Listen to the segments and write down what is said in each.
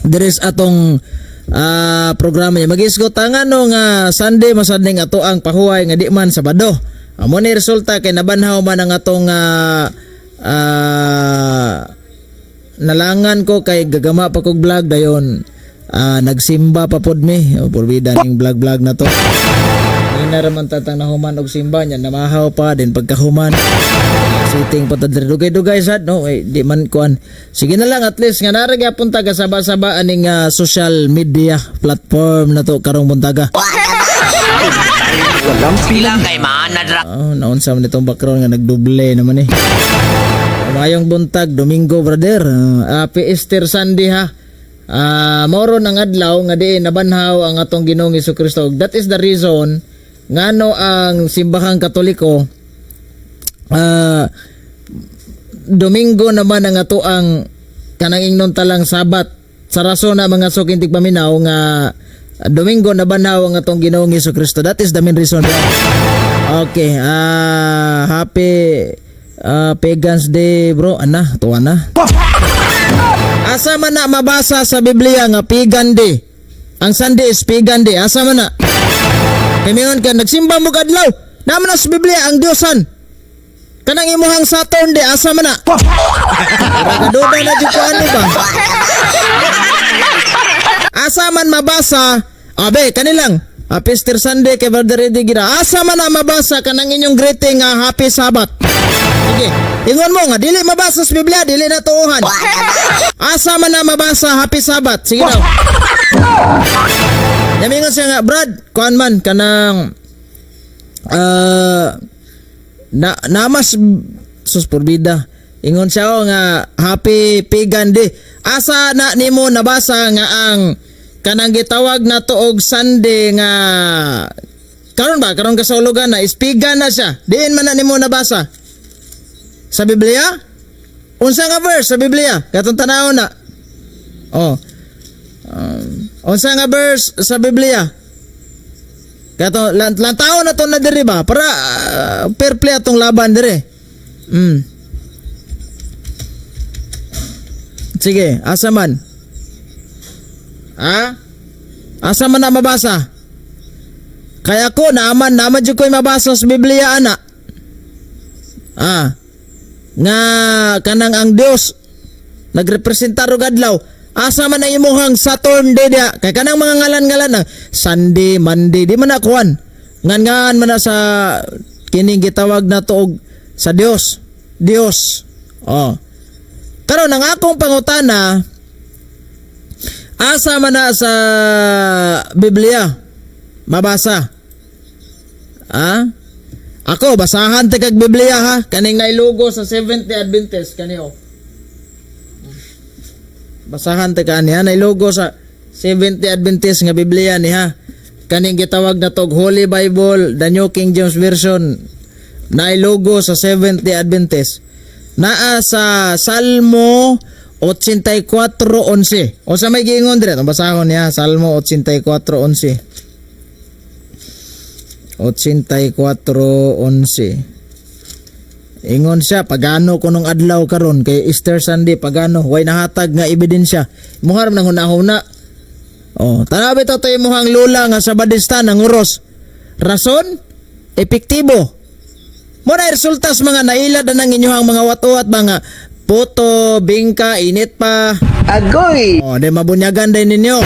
Diri sa atong programa niya. Mag-isgot ang ano nga Sunday masad ning ato ang pahuway nga di man Sabado. Amo ni resulta kay nabanhaw man ang atong nalangan ko kay gagama pa kog vlog dayon, nagsimba pa pod mi. O, purbida ning vlog vlog na to. Nina raman tatang nahuman og simba niya, namahaw pa din pagkahuman. Sitting pa ta diri, dugay-dugay sad, no, eh, di man kuan. Sige na lang, at least nga nara gyapon ta kasaba-saba aning social media platform na to karong buntaga. Walang Sila kay maanad ra. Oh, naunsa man itong background nga nagdoble naman eh. Mayong buntag, Domingo, brother. Happy Easter Sunday ha. Moro ng adlaw nga diin nabanhaw ang atong Ginoong Kristo. That is the reason ngano ang simbahang Katoliko, Domingo naman ang ato ang kanang ingnon talang Sabat. Sa rason na, mga suking tigpaminaw, nga Domingo nabanhaw ang atong Ginoong Kristo. That is the main reason. Okay, happy Pagans Day, bro. Ana, tuwa na. Asa man na mabasa sa Biblia nga Pagan Day? Ang Sunday is Pagan Day. Asa man na? Kay mingon ka, nagsimba mo kadlaw. Naman na sa Biblia ang Diyosan. Kanang imuhang Saturn Day, asa man na? Kaduda na jud ko ano ba? Asa man mabasa? Abe, kanilang Happy Easter Sunday kay Brother Eddie Gira. Asa man na mabasa kanang inyong greeting nga Happy Sabbath? Sige. Ingon mo nga dili mabasa sa Biblia, dili na tuohan. Asa man na mabasa Happy Sabbath? Sige daw. Namingon siya nga, "Brad, kuan man kanang na namas sus porbida." Ingon siya, oh, nga Happy Pagan Day. Asa na nimo nabasa nga ang kanang gitawag na og Sunday nga karon ba, karon kasulugan na is pagan na siya? Diin man na nimo nabasa sa Biblia? Unsa nga verse sa Biblia katong tanawon na? Oh, unsa nga verse sa Biblia kato lantaon na to na diri ba para fair play atong laban diri. Sige, asa man? Ha? Asa man na mabasa? Kaya ko naaman naman jud ko'y mabasa sa Biblia ana. Nga kanang ang Dios nagrepresentar og adlaw. Asa man ang imuhang Saturn Day dia? Kay kanang mga ngalan-ngalan na Sunday, Monday, di man na kuan. Ngan-ngan man na sa kining gitawag na to og sa Dios. Dios. Oh. Karon ang akong pangutana, asa man na sa Biblia mabasa? Ah? Ako basahan ta kag Biblia ha, kaning nailugo sa Seventh Day Adventist kaniyo. Basahan ta kani ha, nailugo sa Seventh Day Adventist nga Biblia ni ha. Kaning gitawag na tog Holy Bible, the New King James Version, nailugo sa Seventh Day Adventist. Naa sa Salmo 84:11. O sa may giingon dire, itong basahon niya, Salmo 84:11. 84:11. Ingon siya, pagano ko nung adlaw karon kay Easter Sunday, pagano, way nahatag nga ebidensya. Muhar nang huna-huna. Oh, tanaw to to imuhang lula nga sa Badista nanguros. Rason? Epektibo. Mo na resulta sa mga nailad na ng inyong mga watuat, mga puto, bingka, init pa. Agoy! Oh, di mabunyagan din ninyo.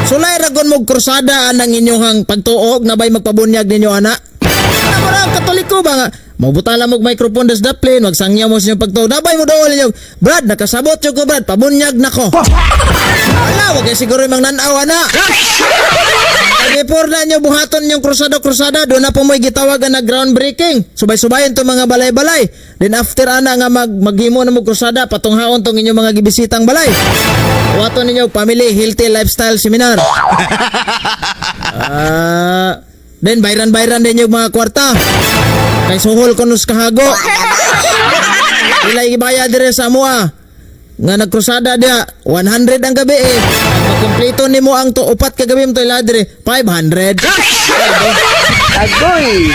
Sulay ragon mo krusada anang inyong pagtuog na bay magpabunyag ninyo ana. Ano mo na ang Katoliko ba nga? Mabuta lang mo microphone des plane, magsangya mo sa inyong pagtuog. Nabay mo dool ninyo. "Brad, nakasabot yun ko, Brad, pabunyag na ko." Wala, wag kayo siguro yung nanaw ana. Before na nyo buhaton yung krusada-krusada, doon na po mo'y gitawagan na groundbreaking. Subay-subayin to mga balay-balay. Then after ana nga maghimo na mo krusada, patunghaon tong inyong mga gibisitang balay. Buhaton ninyo family healthy lifestyle seminar. Then bayran-bayran din yung mga kwarta. Kay suhol ko nus kahago. Ilay gibayad dire sa amoa. Nga nagkrusada dia, 100 ang gabi eh. Pag kompleto nimo ang to upat ka gabi mo to ila dire, 500. Agoy!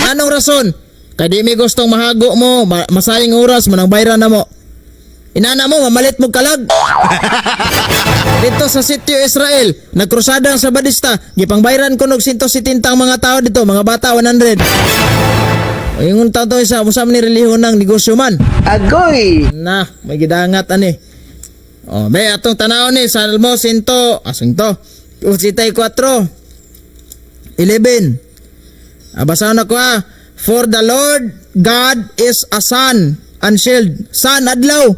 Anong rason? Kay di mi gustong mahago mo, masayang oras manang bayran na mo. Inana mo, mamalit mo kalag. Dito sa sitio Israel, nagkrusada ang Sabadista, gipangbayran kuno og 170 ang mga tao dito, mga bata 100. O ingon taon to isa, usa man ni relihiyon ng negosyo man. Agoy! Na, may gidangat ani. O, may atong tanaw ni Salmo 100, 184, 11. Basahon ako ha. For the Lord God is a sun and shield. Sun, adlaw.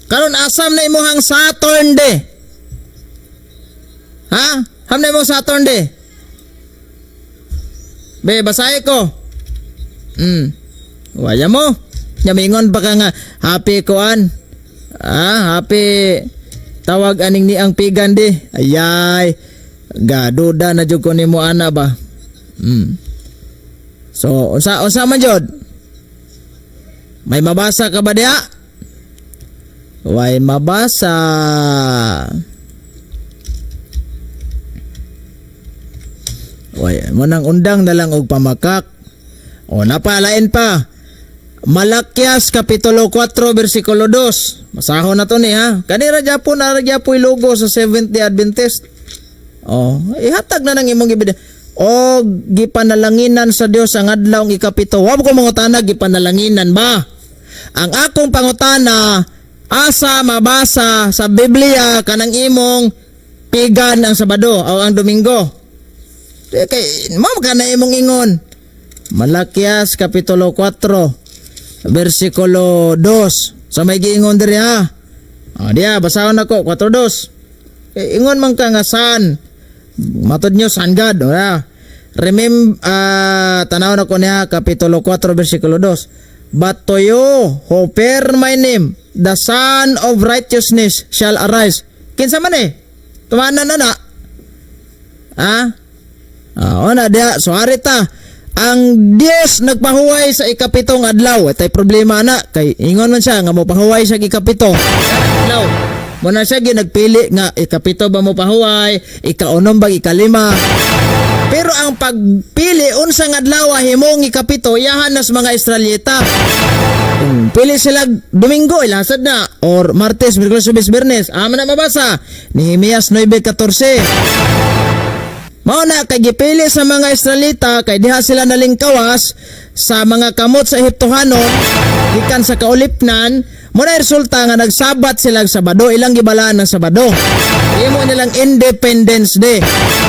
Karon asam na imuhang Saturn de. Ha? Ham na imong Saturn de. Be, basahe ko. Waya mo. Nyamingon pa ka nga happy kuan. Ah, happy tawag aning ni ang pagan di. Ayay. Gaduda na jud ko nimo ana ba. So, unsa unsa man jud? May mabasa ka ba diha? Way mabasa. Way, mo nang undang na lang og pamakak. O napalain pa. Malakias Kapitulo 4 versikulo 2. Masahon na to ni ha. Kanira gyapon na ra gyapoy logo sa Seventh Day Adventist. Oh, ihatag na nang imong ibig. O gipanalanginan sa Dios ang adlaw ang ikapito. Wa ko mangutana gipanalanginan ba? Ang akong pangutana, asa mabasa sa Biblia kanang imong pagan ang Sabado o ang Domingo? Eh, kay mao ka na imong ingon. Malakias Kapitulo 4 versikulo 2. Sa may giingon diri ha. Ah, diya basahon nako 4:2. Eh, ingon man ka nga sun. Matod nyo sun God, ora. Remember, tanaw na ko niya Kapitulo 4 versikulo 2. But to you who fear my name, the Sun of Righteousness shall arise. Kinsa man eh? Tumanan na na. Ha? Ah, ona diha, so ta. Ang Dios nagpahuway sa ikapitong adlaw. Itay problema na kay ingon man siya nga mopahuway siya ikapito. Adlaw. Muna siya ginagpili nga ikapito ba mo pahuway, ikaunom ba, ikalima. Pero ang pagpili unsang adlaw himong ikapito, iyahan nas mga Israelita. Kung pili sila Domingo, ilasad na or Martes, Miyerkules, Huwebes, Biyernes. Ama na mabasa. Nehemias 9:14. Mao na kay gipili sa mga Israelita kay diha sila nalingkawas sa mga kamot sa Ehiptohanon gikan sa kaulipnan. Mo na resulta nga nagsabat sila og Sabado, ilang gibalaan ng Sabado. Imo nilang Independence Day.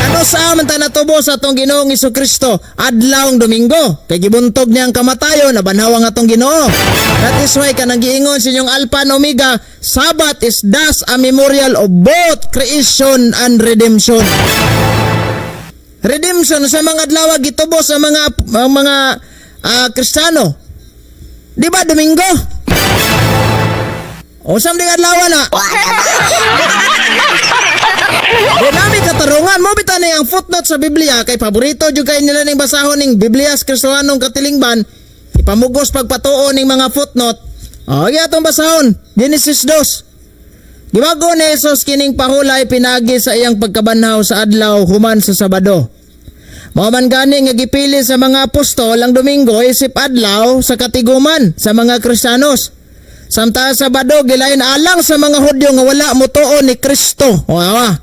Ano sa man ta natubo sa atong Ginoong Kristo? Adlawng Domingo. Kay gibuntog niya ang kamatayon, nabanhaw ang atong Ginoo. That is why kanang giingon sa inyong Alpha and Omega, Sabbath is thus a memorial of both creation and redemption. Redemption sa mga adlaw gitubos sa mga Kristiyano. Di ba Domingo? O sa mga adlaw na? Di nami katarungan mo bitaw ni ang footnote sa Biblia kay paborito jud kay nila ning basahon ning Biblia sa Kristohanong katilingban, ipamugos pagpatuo ning mga footnote. O, atong basahon. Genesis 2. Gibago ni Jesus kining pahulay pinagi sa iyang pagkabanhaw sa adlaw human sa Sabado. Mao man gani nga gipili sa mga apostol ang Domingo isip adlaw sa katiguman sa mga Kristiyanos. Samtang sa Sabado gilain alang sa mga Hudyo nga wala motuo ni Kristo. O awa.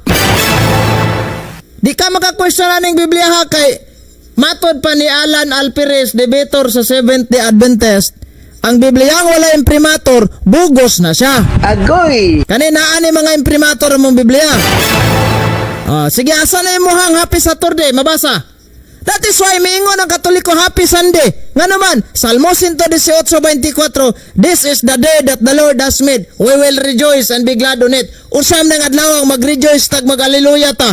Di ka maka-question aning Biblia ha, kay matod pa ni Alan Alperes, debater sa Seventh Day Adventist, ang Biblia ang wala imprimatur, bugos na siya. Agoy! Kanina ani mga imprimatur mong Biblia. Ah, sige, asa na imuhang Happy Saturday? Mabasa. That is why miingon ang Katoliko Happy Sunday. Nga naman, Salmo 118:24, "This is the day that the Lord has made. We will rejoice and be glad on it." Usam ng adlaw ang mag-rejoice tag mag-alleluia ta?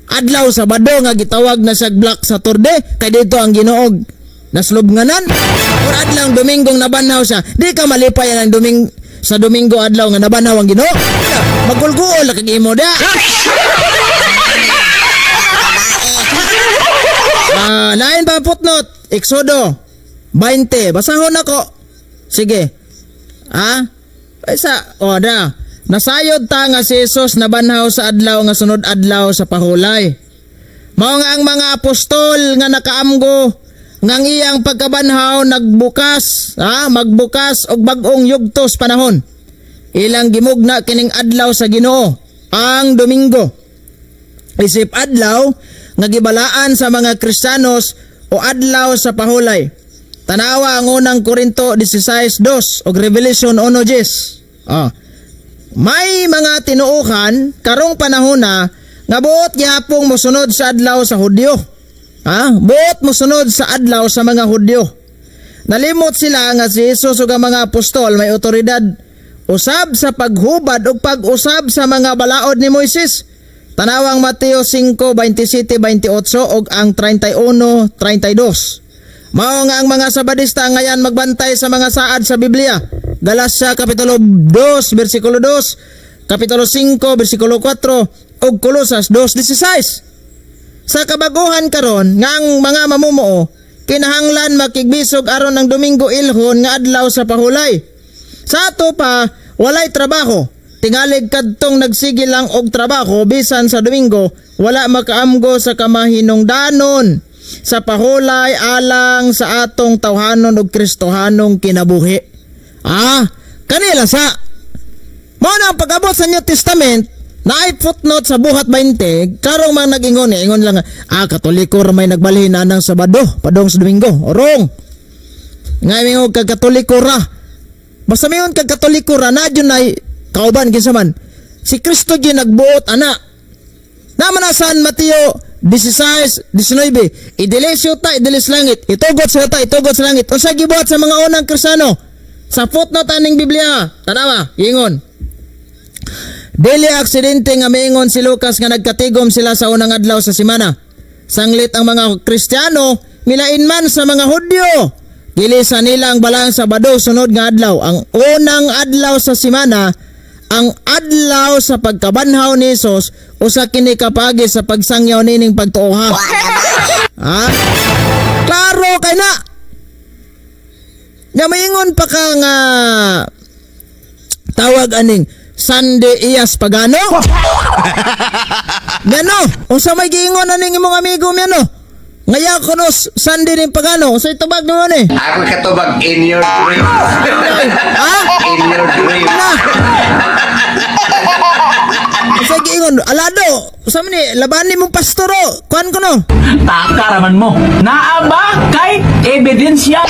Adlaw Sabado nga gitawag na sa Black Saturday kay dito ang Ginoog naslubnganan or adlaw Dominggong nabanhaw siya. Di ka malipay ang Doming sa Domingo adlaw nga nabanhaw ang Ginoo? Magulguol kag imo da. Ah, lain pa footnote, Exodo 20. Basahon ako. Sige. Ah? Ay sa oh da. Nasayod ta nga si Jesus nabanhaw sa adlaw nga sunod adlaw sa pahulay. Mao nga ang mga apostol nga nakaamgo nga ang iyang pagkabanhaw nagbukas, ha, magbukas og bag-ong yugtos panahon. Ilang gimugna kining adlaw sa Ginoo, ang Domingo. Isip adlaw nga gibalaan sa mga Kristiyanos o adlaw sa pahulay. Tanawa ang unang Korinto 16:2 ug Revelation 1:10. Ah. May mga tinuohan karong panahona nga buot gihapong mosunod sa adlaw sa Hudyo. Ha? Buot mosunod sa adlaw sa mga Hudyo. Nalimot sila nga si Jesus ug ang mga apostol may otoridad usab sa paghubad ug pag-usab sa mga balaod ni Moises. Tanawang Mateo 5:27-28 ug ang 31:32. Mao nga ang mga Sabadista ngayon magbantay sa mga saad sa Biblia. Galacia Kapitulo 2 versikulo 2, Kapitulo 5 versikulo 4 ug Kolosas 2:16. Sa kabaguhan karon nga ang mga mamumuo kinahanglan makigbisog aron ang Domingo ilhon nga adlaw sa pahulay. Sa ato pa walay trabaho. Tingalig kadtong nagsige lang og trabaho bisan sa Domingo, wala makaamgo sa kamahinungdanon sa pahulay alang sa atong tawhanon ug Kristohanong kinabuhi. Ah, kanila sa mao na ang pag-abot sa New Testament, naay footnote sa Buhat 20, karong mga nag-ingon, eh, ingon lang, ah, Katoliko ra may nagbalhin anang Sabado, padong sa Domingo. Wrong. Nga mingon kag Katoliko ra. Basta mingon kag Katoliko ra, na dyan ay kauban kinsa man. Si Kristo gyud nagbuot ana. Naman na San Mateo 16:19. Idilis yuta, idilis langit. Itugot sa yuta, itugot sa langit. Unsa gibuhat sa mga unang Kristiyano? Sa footnote aning Biblia, tanawa, ingon. Dili aksidente nga miingon si Lucas nga nagkatigom sila sa unang adlaw sa semana. Sanglit ang mga Kristiyano milain man sa mga Hudyo. Gilisa nila ang balang Sabado sunod nga adlaw. Ang unang adlaw sa semana, ang adlaw sa pagkabanhaw ni Hesus, usa kini kapagi sa pagsangyaw nining pagtuoha. Ha? Klaro kay na. Nga maingon pa ka nga tawag aning Sunday Iyas Pagano? Gano, unsa may giingon aning imong amigo miano? Ngaya kuno Sunday ning Pagano, unsay tubag naman eh? Ako katubag in your dream. Ha? In your dream. Na. Unsay giingon? Alado, unsa man ni labanin mong pastoro? Kuan ko no. Takaraman mo. Naa ba kay ebidensya?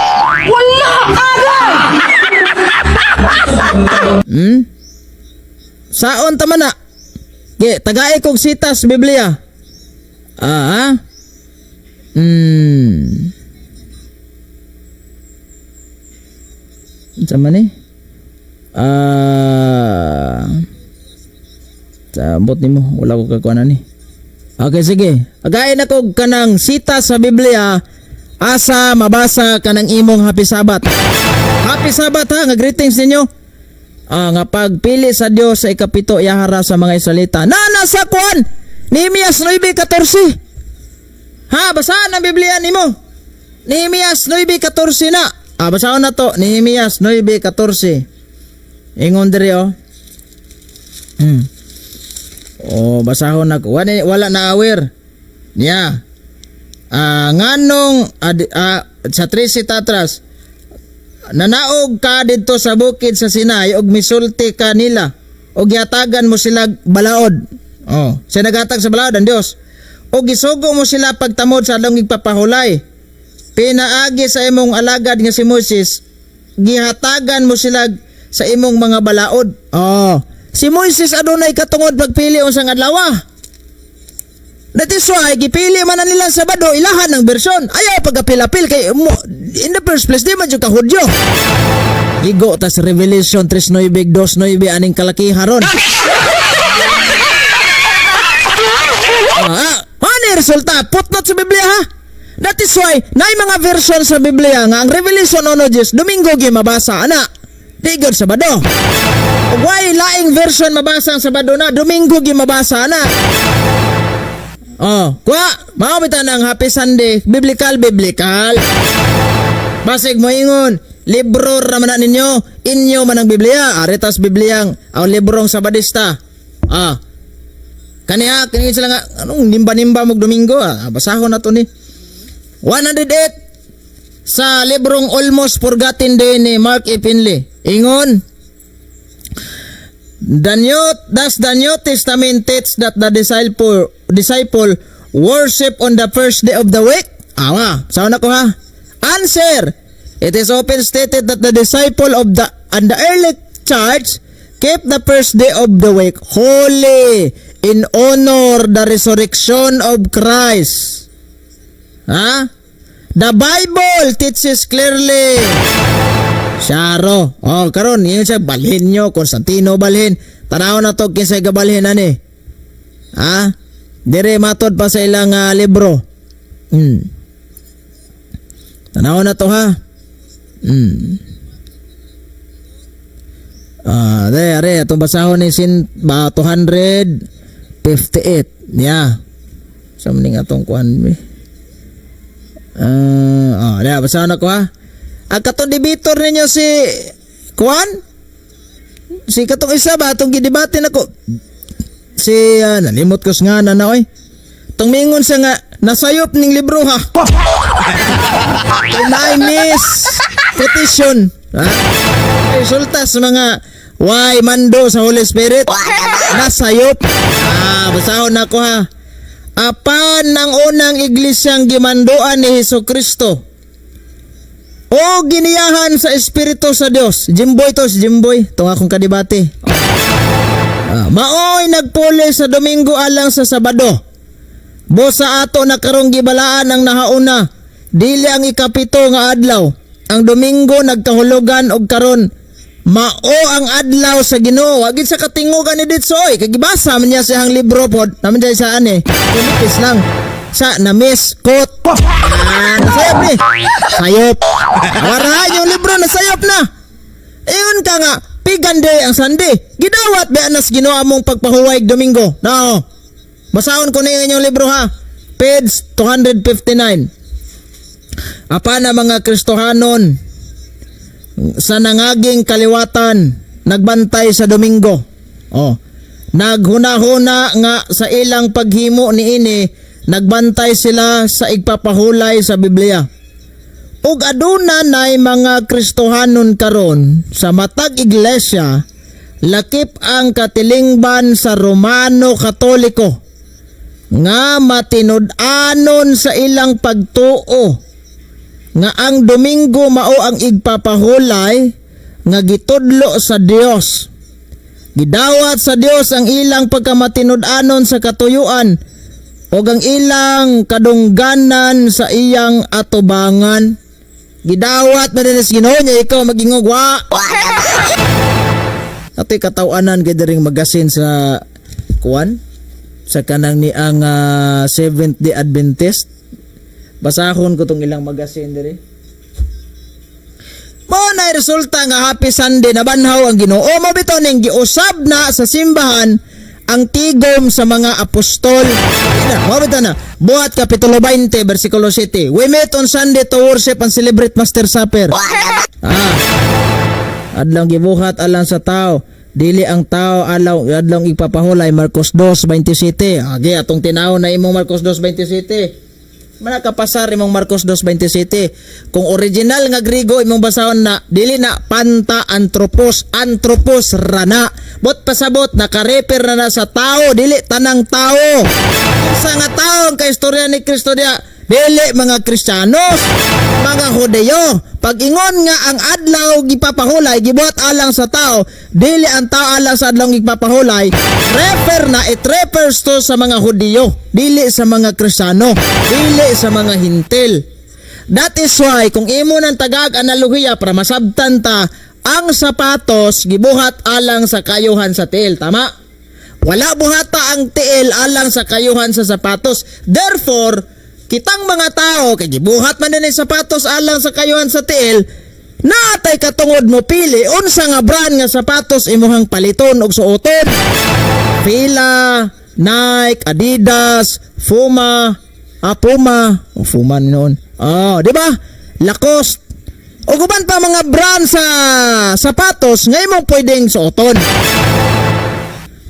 Wala! Aray! Saon tama na? Ge, tagay kog sitas Biblia. Ah, ha? Unsa man ni? Ah. Sabot nimo, wala ko kakuha ni. Okay, sige. Again ako kanang sita sa Biblia asa mabasa kanang imong Happy Sabbath. Happy Sabbath ha, nga greetings ninyo. Ah, nga pagpili sa Dios sa ikapito yahara sa mga Israelita. Na nasa kuan Nehemias 9:14. Ha, basahan ang Biblia nimo. Nehemias 9:14 na. Ah, basahon na to Nehemias 9:14. Ingon diri oh. Oh, basahon na ko. Wala, wala na aware. Niya. Ah, nganong sa 13 tatras nanaog ka didto sa bukid sa Sinai og misulti ka nila og gihatagan mo sila balaod. Oh, siya nagatag sa balaod ang Dios. Og gisugo mo sila pagtamod sa adlong igpapahulay. Pinaagi sa imong alagad nga si Moises, gihatagan mo sila sa imong mga balaod. Oh, si Moises adunay katungod pagpili unsang adlaw. That is why gipili man na nila sa Sabado ilahan ng bersyon. Ayaw pagapil-apil kay mo, in the first place di man jud ka Hudyo. Igo tas Revelation 3:9 2:9 aning kalakiha ron. Ah, ano yung resulta? Footnote sa Biblia ha. That is why naay mga version sa Biblia nga ang Revelation 1:10 Domingo gyud mabasa ana. Di gyud Sabado. Ug why laing version mabasa ang Sabado na Domingo gyud mabasa ana. Oh, kuha, mao bitaw ang Happy Sunday, biblical biblical. Basig mo ingon, libro ra man na ninyo, inyo man ang Biblia, aretas Bibliang, ang librong Sabadista. Ah. Kaniha, kani sila nga, anong nimba-nimba mog Domingo ah, basahon na to ni. 108 sa librong Almost Forgotten Day ni Mark E. Finley. Ingon, Does the New Testament teach that the disciple worship on the first day of the week? Awa, sa ko ha. Answer. It is often stated that the disciple of the and the early church kept the first day of the week holy in honor the resurrection of Christ. Ha? The Bible teaches clearly. Syaro. Oh, karon yun siya balhin nyo, Constantino balhin. Tanaw na to kinsay gabalhin ani. Ha? Dire matod pa sa ilang libro. Tanaw na to ha. Ah, de, are atong basahon ni sin ba 258. Yeah. Sa maning atong kuan mi. Ah, oh, de, basahon ako ha. Ang katong debater ninyo si kuan? Si katong isa ba atong gidebate nako? Si nalimot ko sa nga na oy. Tong mingon siya nga nasayop ning libro ha. I miss petition. Ha? Resulta sa mga why mando sa Holy Spirit. Nasayop. Ah, basahon nako ha. Apan ng unang iglesyang gimanduan ni Hesus Kristo o giniyahan sa Espiritu sa Dios. Jimboy to, si Jimboy. Ito akong kadibate. Ah, maoy nagpuli sa Domingo alang sa Sabado. Busa ato na karong gibalaan ang nahauna. Dili ang ikapito nga adlaw. Ang Domingo nagkahulugan og karon mao ang adlaw sa Ginoo. Wagid sa katingogan ni ditso oy. Kay gibasa man niya siyang libro pod. Naman dyan saan eh. Kumikis lang. Sa na-miss quote. Ah, nasayop ni. Sayop. Warahan yung libro, nasayop na. Ingon ka nga, pagan day ang Sunday. Gidawat ba nas Ginoo among pagpahuway Domingo? No. Basahon ko na yung inyong libro ha. Page 259. Apan ang mga Kristohanon sa nangaging kaliwatan nagbantay sa Domingo. Oh. Naghuna-huna nga sa ilang paghimo niini, nagbantay sila sa igpapahulay sa Biblia. Ug aduna nay mga Kristohanon karon sa matag iglesia, lakip ang katilingban sa Romano Katoliko, nga matinud-anon sa ilang pagtuo nga ang Domingo mao ang igpapahulay nga gitudlo sa Dios. Gidawat sa Dios ang ilang pagkamatinud-anon sa katuyuan ug ang ilang kadungganan sa iyang atubangan. Gidawat na din sa Ginoo niya, ikaw magingog wa. Ato'y katawanan kay diring magasin sa kuan sa kanang ni ang Seventh Day Adventist. Basahon ko tong ilang magasin diri. Mao na resulta nga Happy Sunday, nabanhaw ang Ginoo. Mo bitaw ning giusab na sa simbahan ang tigom sa mga apostol. Ina, mao bitaw na. Buhat Kapitulo 20 versikulo 7. We meet on Sunday to worship and celebrate Master Supper. Ah. Adlaw gibuhat alang sa tao. Dili ang tao alaw adlaw ipapahulay, Marcos 2:27. Agi atong tinaw na imong Marcos 2:27. Mana kapasar imong Marcos 2:27. Kung original nga Grigo imong basahon na, dili na panta anthropos, anthropos rana. Bot pasabot naka-refer na na sa tao, dili tanang tao. Sa nga tao ang kaistorya ni Kristo diya? Dili mga Kristiyanos, mga Hudeyo. Pag ingon nga ang adlaw gipapahulay, gibuhat alang sa tao, dili ang tao alang sa adlaw gipapahulay, refer na, it refers to sa mga Hudiyo, dili sa mga Kristiyano, dili sa mga Hintil. That is why, kung imo ng tagag analohiya para masabtan ta, ang sapatos gibuhat alang sa kayuhan sa tiil, tama? Wala buhata ang tiil alang sa kayuhan sa sapatos. Therefore, kitang mga tao, kay gibuhat man din ang sapatos alang sa kayuhan sa tiil, naatay katungod mo pili unsa nga brand nga sapatos imuhang paliton og suoton. Fila, Nike, Adidas, Puma, ah, Puma, oh, Puma noon. Oh, di ba? Lacoste. O uban pa mga brand sa sapatos nga imong pwedeng suoton.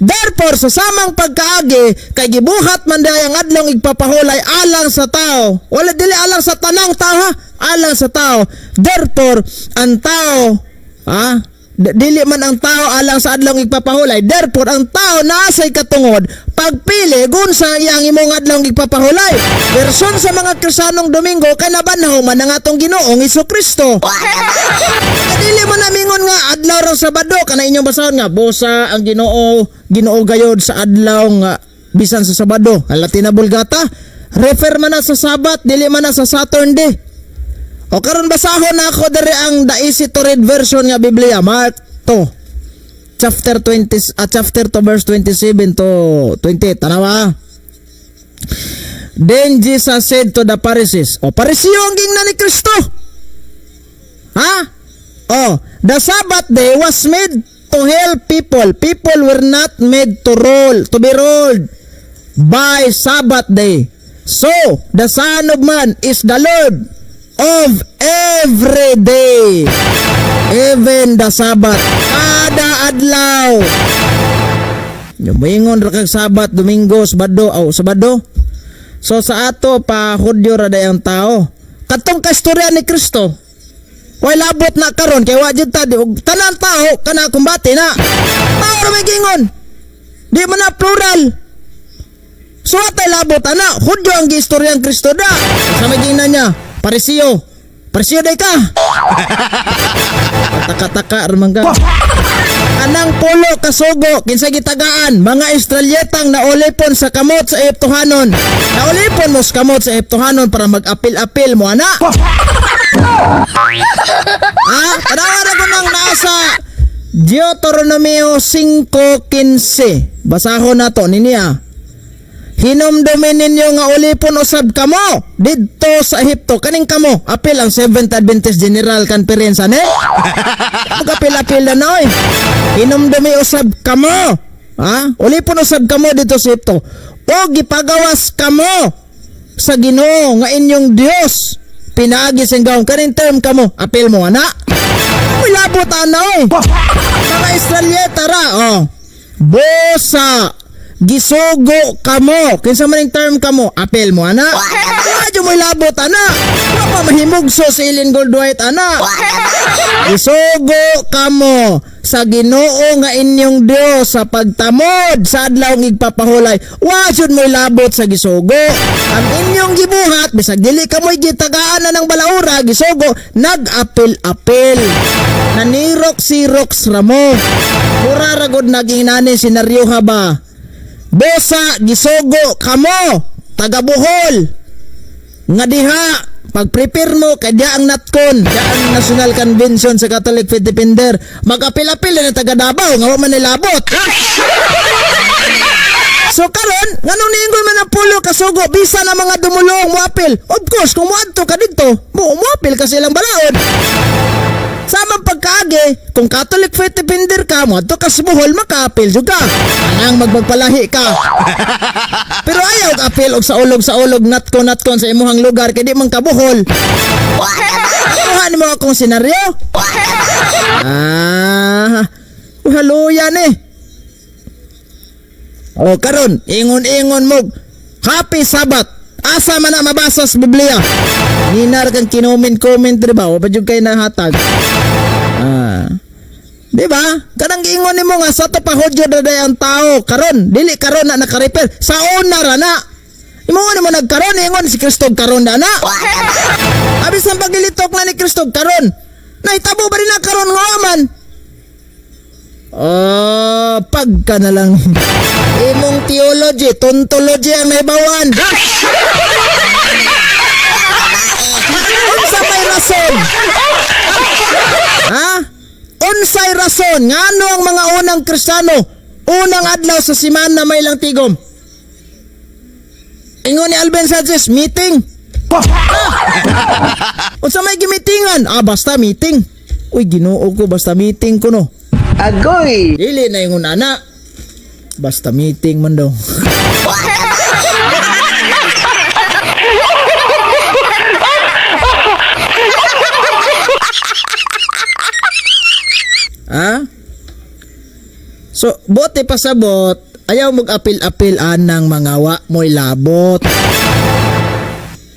Therefore, sa samang pagkaagi, kay gibuhat man diay ang adlong igpapahulay alang sa tao. Wala, dili alang sa tanang tao ha, alang sa tao. Therefore, ang tao, ha, Dili man ang tao alang sa adlaw igpapahulay. Therefore, ang tao naasay katungod pagpili gunsa iyang imong adlaw igpapahulay. Version sa mga Kristiyanong Domingo kay nabanhaw man ang atong Ginoong Kristo. Dili man namingon nga adlaw raw Sabado kana inyong basahon nga bosa ang Ginoo, Ginoo gayod sa adlaw nga bisan sa Sabado. Ang Latina Vulgata refer man na sa Sabat, dili man na sa Saturday. O karon basahon na ako diri ang the easy to read version nga Biblia, Mark 2 chapter 20, chapter 2 verse 27 to 28. Tanawa. Then Jesus said to the Pharisees, o Pariseo ang gingna ni Kristo. Ha? Oh, the Sabbath day was made to help people. People were not made to be ruled by Sabbath day. So, the Son of Man is the Lord of every day. Even the Sabbath. Kada adlaw. Moingon ra kag Sabat, Domingo, Sabado, aw Sabado. So sa ato pa Hudyo ra day ang tao. Katong kastorya ni Kristo. Way labot na karon kay wa jud ta di og tanan tao kana kumbate na. Tao ra may gingon. Di man na plural. So atay labot ana, Hudyo ang giistoryang Kristo da. Sa may gingnan niya, Pariseo. Pariseo day ka. Taka-taka ra man ka. Anang pulo kasugo kinsa gitagaan mga Israelitang naulipon sa kamot sa Ehiptohanon. Naulipon mo sa kamot sa Ehiptohanon para mag-apil-apil mo ana. Ah, tanawa na ko nang nasa Deuteronomio 5:15. Basahon na to niya. Hinumdumin ninyo nga ulipon usab kamo didto sa Ehipto. Kaning kamo, apil ang Seventh Adventist General Conference ane. Magapil-apil na noy. Hinumdumi usab kamo. Ha? Ulipon usab kamo dito sa Ehipto. O gipagawas kamo sa Ginoo nga inyong Dios. Pinaagi sa gawong kaning term kamo. Apil mo ana. Uy, labot ana oy. Mga Israelita ra oh. Bosa gisugo kamo. Kinsa man yung term kamo? Apel mo ana. Radyo mo labot ana. Wa pa mahimugso si Ellen Goldwhite ana. Gisugo kamo sa Ginoo nga inyong Dios sa pagtamod sa adlaw ng igpapahulay. Wa jud mo'y labot sa gisugo. Ang inyong gibuhat bisag dili kamoy gitagaan na ng balaura, gisugo nag-apil-apil. Nanirok si Rox ramo. Mura ra gud naging nani senaryo ha ba? Bosa gisugo kamo taga Bohol nga diha pag-prepare mo kay diya ang NatCon, diya ang National Convention sa Catholic Faith Defender. Mag-apil-apil na taga Davao nga wa man nilabot. So karon, nganong niingon man ang pulo kasugo bisan ang mga dumulong moapil. Of course, kung moadto ka didto, mo moapil ka silang balaod. Sa amang pagkaagi, kung Catholic Faith Defender ka, moadto ka sa Bohol, makaapil jud ka. Anang magpagpalahi ka. Pero ayaw og apil og sa ulog NatCon NatCon sa imuhang lugar kay di man ka Bohol. Kuha nimo akong senaryo? Ah, haluyan eh. O karon, ingon-ingon mo, Happy Sabbath. Asa man na mabasa sa Biblia? Ninar kang kinoment-comment, di ba? O pa jud kay nahatag. Ah. Di ba? Kanang giingon nimo nga sa to pa Hudyo ra day ang tao karon, dili karon na naka-refer sa una ra na. Imo nimo nagkaron ingon si Kristo karon na na. Abis ang pagilitok na ni Kristo karon. Nahitabo ba rin na karon nga man? Oh, pagka na lang. Imong theology, tontology ang naibawan. Unsa may rason? Ha? Unsay rason ngano ang mga unang Kristiyano unang adlaw sa simana may lang tigom? Ingon ni Alvin Sanchez, meeting. Unsa may gimitingan? Ah, basta meeting. Uy, Ginoo ko, basta meeting ko no. Agoy! Dili na ingon ana. Basta meeting man daw. Ha? So, bote pasabot, ayaw mag-apil-apil anang mga wa mo'y labot.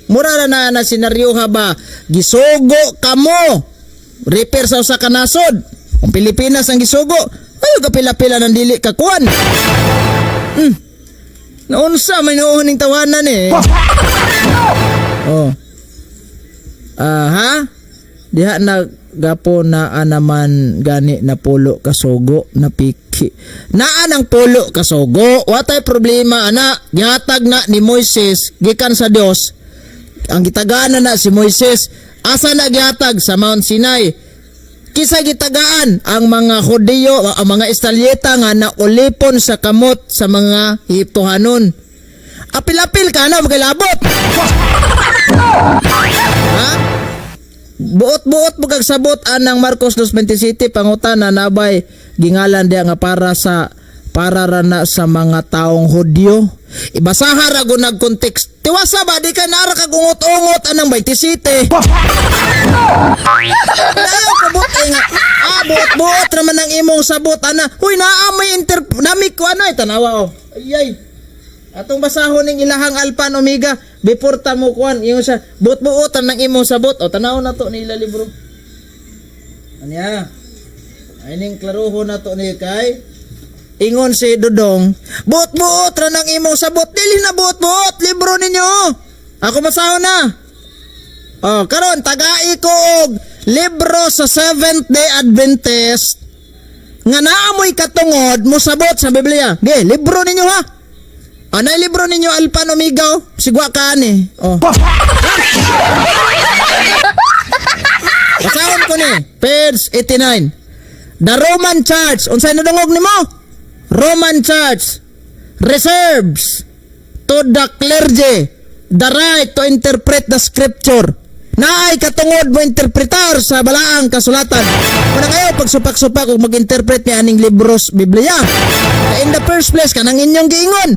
Mura na na na senaryo ha ba? Gisugo kamo. Repair sa usa ka nasod. Kung Pilipinas ang gisugo, ayo ka pila-pila ng dili ka kuan. Naunsa may noon ning tawanan eh. Oh. Ah, ha? Diha na gapo na naman gani na pulo kasugo na piki. Naa ng pulo kasugo, watay problema ana, gihatag na ni Moises gikan sa Dios. Ang gitagaan na si Moises, asa na gihatag sa Mount Sinai. Kisa gitagaan ang mga Hudiyo, ang mga Israelita nga naulipon sa kamot sa mga Ehiptohanon. Apil-apil ka na, magkilabot. Ha? Buot-buot mo kag sabot anang Marcos 2.27 pangutana nabay gingalan diya nga para sa para ra na sa mga taong Hudyo. Ibasaha ra gud nag context. Tiwasa ba di ka nara kag ungot-ungot anang 27. Ayaw kabot eh nga. Ah, buot-buot naman ang imong sabot ana. Huy naa may inter nami ko ano ay tanawa oh. Ay ay. Atong basahon ning ilahang alpha and omega before ta mo kuan ingon siya buot-buotan ng imong sabot o tanaw na to nila libro. Anya. Ay ning klaruhon na to ni kay ingon si Dodong, buot-buot ra ng imong sabot, dili na buot-buot libro ninyo. Ako basahon na. Oh, karon tagai ko og libro sa Seventh Day Adventist nga naamoy katungod mosabot sa Biblia. Ge, libro ninyo ha. Anay libro ninyo Alpha and Omega oh. Sigwa ka ani. Oh. Basahon ko ni page 89. The Roman Church, unsay nadungog nimo? Roman Church reserves to the clergy the right to interpret the scripture. Naay katungod mo interpretar sa balaang kasulatan. Kuna kayo pagsupak-supak ug mag-interpret ni aning libros Biblia. In the first place kanang inyong giingon,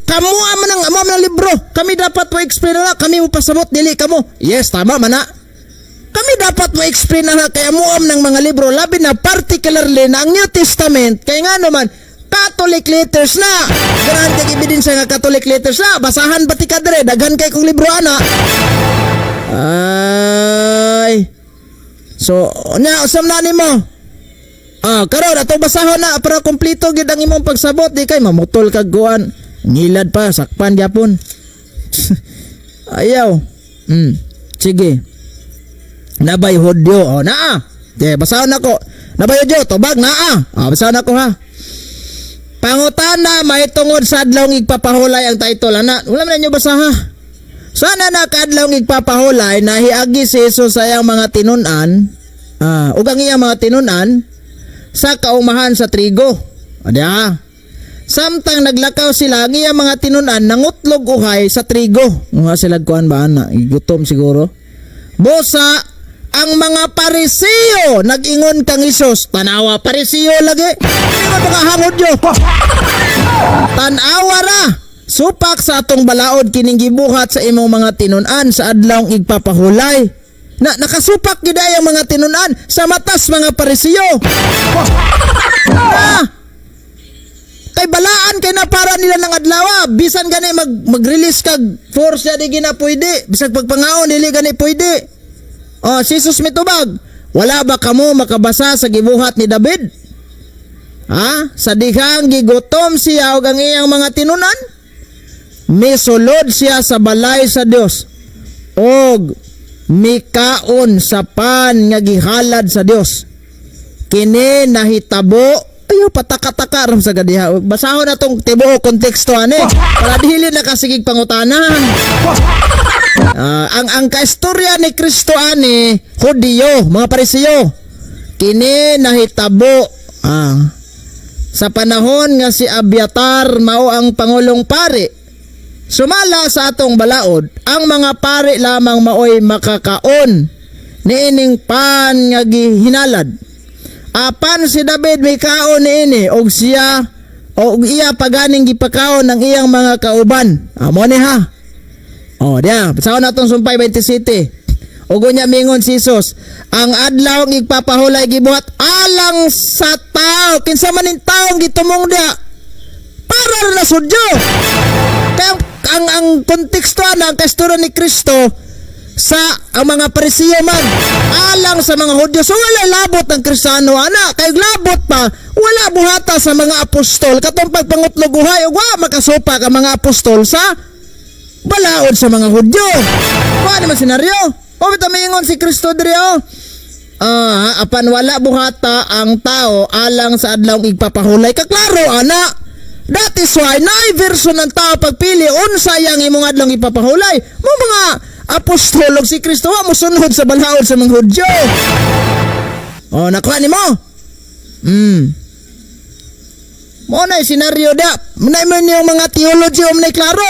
kamo man ang amo man ang libro. Kami dapat mo explain na kami mo pasabot dili kamo. Yes, tama man na. Kami dapat mo explain na kay amuam ng mga libro labi na particularly na ang New Testament kay nga naman Catholic letters na. Ganahan kay ebidensya nga Catholic letters na. Basahan ba ti ka dere? Daghan kay kong libro ana. Ay. So, nya usam na nimo. Ah, karon atong basahon na para kompleto gid ang imong pagsabot di kay mamutol kag kuan. Ngilad pa sakpan gyapon. Ayaw. Sige. Nabay Hudyo. Oh, naa. Okay, basahon nako. Nabay Hudyo, tubag naa. Ah, basahon nako ha. Pangutana mahitungod sa adlaw igpapahulay ang title ana. Wala man ninyo basaha. Sana na kaadlaw igpapahulay nahiagi si Jesus sa iyang mga tinun-an, ah, ug ang iyang mga tinun-an sa kaumahan sa trigo. O diha. Samtang naglakaw sila, ang iyang mga tinun-an nangutlog uhay sa trigo. Nga sila kuan ba ana, gutom siguro. Busa ang mga Pariseo nag-ingon kang Hesus, tanawa Pariseo lagi. Di ba mga hangod yo? Tan-awa ra. Supak sa atong balaod kining gibuhat sa imong mga tinun-an sa adlawng igpapahulay. Na nakasupak gid ay ang mga tinun-an sa matas mga Pariseo. Ah! Kay balaan kay na para nila ng adlaw, bisan gani mag mag-release kag force ya di gina pwede, bisag pagpangaon dili gani pwede. Oh, si Jesus mitubag, wala ba kamo makabasa sa gibuhat ni David? Ha? Sa dihang gigutom siya ug ang iyang mga tinunan? Misulod siya sa balay sa Dios og mikaon sa pan nga gihalad sa Dios. Kini nahitabo ayo pataka-taka ram sa gadiha. Basahon na tong tibuok konteksto ani para dili na kasigig pangutana. Ah, ang kaistorya ni Kristo ani Hudiyo, mga Pariseo. Kini nahitabo sa panahon nga si Abiatar mao ang pangulong pari. Sumala sa atong balaod, ang mga pari lamang maoy makakaon niining pan nga gihinalad. Apan si David may kaon niini og siya og iya paganing gipakaon ng iyang mga kauban. Amo ni ha. Oh, diya, basahon natong sumpay 27. Ug unya mingon si Jesus, ang adlaw ang igpapahulay gibuhat alang sa tao. Kinsa man ning taong gitumong diya? Para ra na sudyo. Kaya ang konteksto ana, ang kastura ni Kristo, Sa ang mga Parisiyo man alang sa mga Hudyo. So wala labot ang Kristiyano ana, kay labot pa wala buhata sa mga apostol katong pagpangutlog uhay ug wa makasupak ang mga apostol sa balaod sa mga Hudyo. Wa naman senaryo. O bitaw miingon si Kristo diri, oh. Ah, apan wala buhata ang tao alang sa adlawng igpapahulay. Kaklaro ana. That is why naay version ng tao pagpili unsa yang imong adlawng ipapahulay. Mo mga apostol ug si Kristo wa mosunod sa balaod sa mga Hudyo. Oh, nakuha nimo. Mo na senaryo da. Munay man yung mga theology o manay klaro.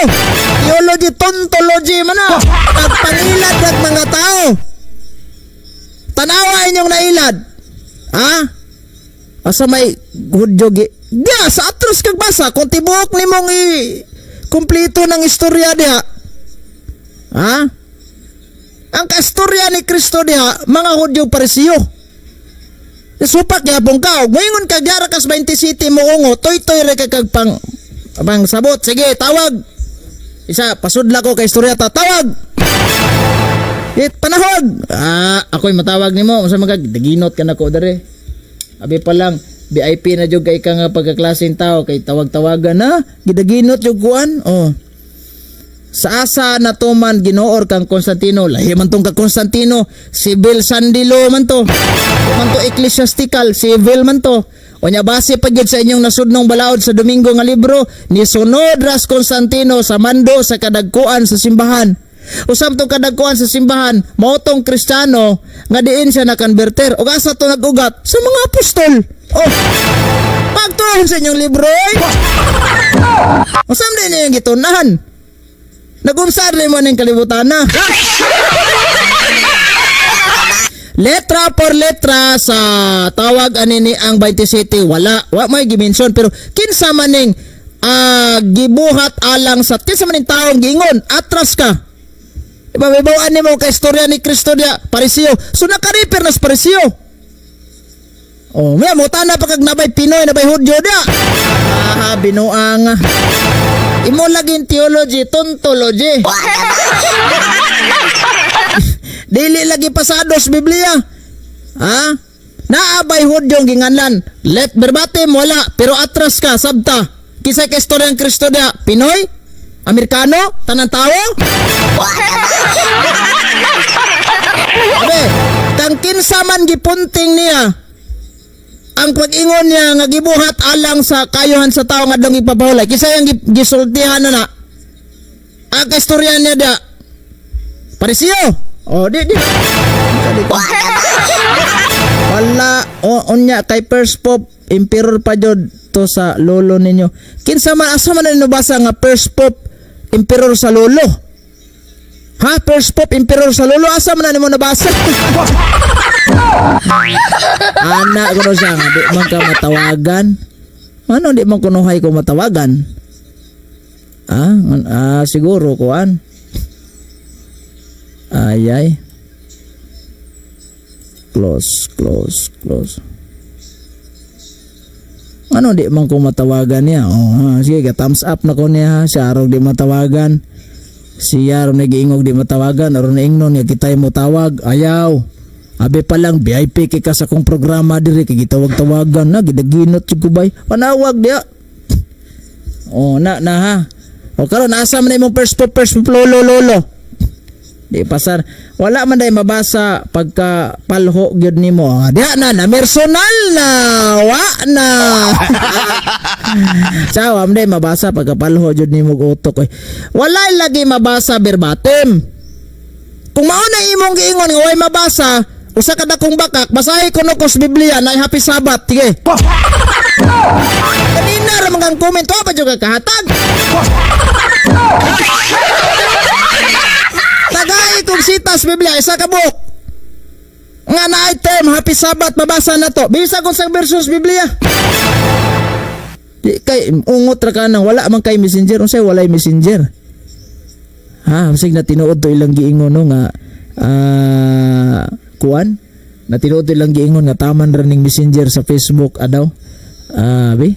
Theology, tontology man na. Pagpangilad ng mga tao. Tanawa inyong nailad. Ha? Asa may Hudyo gi? Diya, sa atros kag basa, kung tibuok nimong i kumpleto ng istorya diha. Ha? Ang kaistorya ni Kristo diha, mga Hudyo, Parisiyo. Supak gyapon ka. Ug moingon ka gyara kas 20 City mo ungo, toy-toy ra kay kag pang sabot. Sige, tawag. Isa, pasudla ko kay istorya ta. Tawag. It, panahog. Ah, ako'y matawag nimo. Unsa man kag daginot ka nako dere. Abi pa lang VIP na jud kay ka nga pagkaklaseng tao kay tawag-tawagan na gidaginot jud kuan. Oh. Sa asa natuman ginoor kang Constantino, lahi man tong ka Constantino, civil sandilo man to. Di man to ecclesiastical, civil man to. Unya base pa gyud sa inyong nasudnong balaod sa Domingo nga libro, ni sunod ras Constantino sa mando sa kadagkuan sa simbahan. Usab tong kadagkuan sa simbahan, mao tong Kristiyano nga diin siya na-converter. Ug asa to nag-ugat? Sa mga apostol. Oh. Pagtuon sa inyong libro, oy. Usam din yung gitunahan. Nag-umsar rin mo ng kalibutan na. Letra por letra sa tawag ani ni ang 20 City, wala wa may gimension, pero kinsa man ning gibuhat alang sa, kinsa man ning taong giingon atras ka. Diba, may bawaan nimo kay istorya ni Kristo diya, Pariseo. So naka-refer na sa Pariseo. Oh, may mo na pa kag nabay Pinoy, nabay Hudyo dia. Ah, binuang. Imo laging theology, tontology. Dili lagi pasado sa Biblia. Ha? Naabay Hudyong ginganlan. Let verbatim wala, pero atras ka, sabta. Kinsa kay istorya ng Kristo dia? Pinoy? Amerikano? Tanan tao? Abe, kang kinsa man gipunting niya ang pag-ingon niya nga gibuhat alang sa kayuhan sa tao nga adlong ipapahulay. Kinsa yang gisultihan na na? Ang istorya niya da. Pariseo. Oh, di di. Wala o, unya kay First Pope Emperor pa jud to sa lolo ninyo. Kinsa man, asa man ninyo basa nga First Pope Emperor sa lolo? Ha? First Pope Emperor sa lolo, asa man na nimo nabasa? Ana kuno siya nga di man ka matawagan. Ano di man kunuhay ko matawagan? Ah, siguro kuan. Ay ay. Close, close, close. Ano di man ko matawagan niya? Oh, ha, sige, ga thumbs up na ko niya ha. Siya arog di matawagan. Siya aron nagiingog di matawagan. Aron naingnon niya kitay mo tawag. Ayaw. Abi pa lang VIP kay ka sa kong programa diri kay gitawag-tawagan na gidaginot jud ko bay. Panawag diya. Oh, na na ha. O karon asa man na imong first pope lolo lolo. Di pasar. Wala man day mabasa pagka palho gyud nimo. Ah, diha na na personal na. Wa na. Sa wa man day mabasa pagka palho gyud nimo og utok oy. Wala lagi mabasa verbatim. Kung mao na imong giingon nga way mabasa, usa ka dakong bakak, basahi kuno ko sa Biblia na Happy Sabbath. Sige. Kanina ra mga comment, wa pa jud ka kahatag. Tagay kong sitas Biblia, isa ka buok. Nga na item, Happy Sabbath, mabasa na to. Bisa kung sa versus Biblia. Di kay ungot ra ka nang wala man kay messenger, unsay walay messenger? Ha, bisag na tinuod to ilang giingon no nga kuan? Na tinuod to ilang giingon nga taman ra ning messenger sa Facebook adaw. Ah, bi?